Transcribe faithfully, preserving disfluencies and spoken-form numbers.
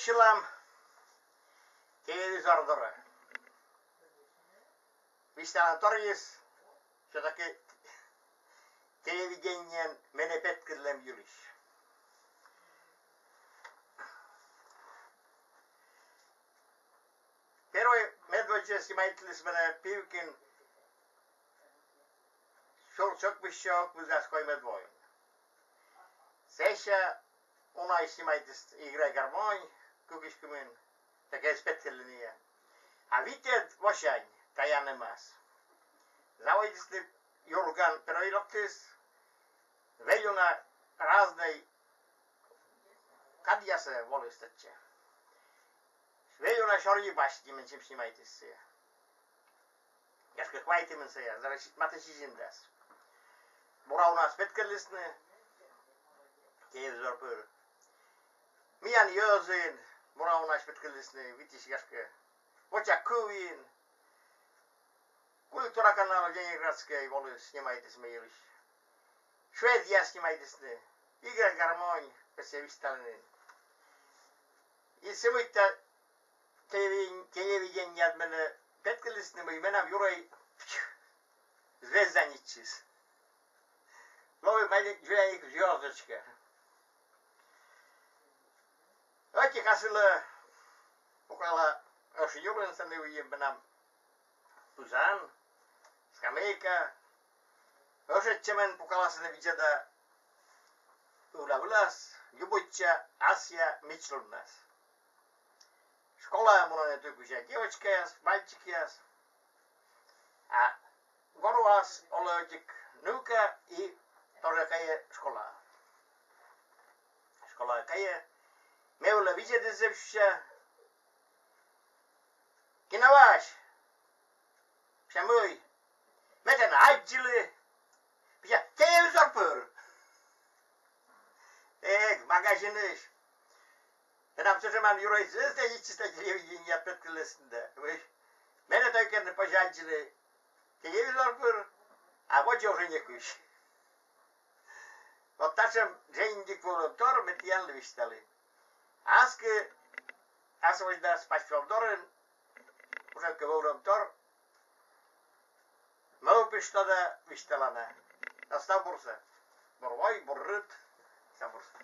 Чылам телевизор дорӧ. Висьталӧмторйыс всё-таки телевидениеын менӧ петкӧдлӧм йылысь. Первой медводдза снимайтліс менӧ Пивкин сюрс сё кымын сё кӧкъямыс гижан коймӧд воын. Сэсся унаысь снимайтіс «Играй, гармонь» кыкысь кымын, тайӧ эз петкӧдлыны. А витӧд восянь тайӧ нэмас. Заводитісны, «Юрган» первой локтіс, вель уна «Разнӧй» кадъясӧ воліс татчӧ. Вель уна «Сёрни басни» менсьым снимайтіс сійӧ. Гашкӧ, квайтымын сійӧ, даже матысь сизимдас. Бура унас петкӧдлісны телевизор пыр. «Миян йӧзын» бура унас петкӧдлісны, витысь, гашкӧ. «Воча кывйын». «Культура» канал ленинградскӧй воліс, снимайтіс ме йылысь. Шведъяс снимайтісны. «Играй, гармонь» пӧ сійӧ висьталӧны. И сымында телевиден-, телевидениеад менӧ петкӧдлісны, мый менам юрӧй звезданитчис. Лои мый дзоляник звёздочка. Ӧтик асылӧ пукала ӧшинь улын, сэні выйым менам пызан, скамейка. Ӧшӧдчӧмӧн пукала сэні, видзӧда ывла вылас, любуйтча асъя мичлуннас. Школаӧ мунӧны туй кузя девочкаяс, мальчикъяс. А горвуас олӧ ӧтик нывка и тоже кайӧ школаӧ. Школаӧ кайӧ. Ме вылӧ видзӧдӧ зэв сюся. «Кин Вась? Пися, мый? Ме тэнӧ аддзылі. Пися, телевизор пыр». Эг, магазинысь. Менам сэтшӧмӧн юрӧй звезданитчис, телевидениеад петкӧдлісны да. Ой, менӧ тай керны позьӧ аддзыны телевизор пыр, а водзӧ уже некысь. Вот татшӧм жӧ ӧтик вӧвлӧмтор ме тіянлы висьталі. Аски асыввозьнас пасьпӧлӧс дорын уже кӧ вӧвлӧмтор мӧвпышта да висьтала на. Став бурсӧ. Бур вой, бур рыт. Став бурсӧ.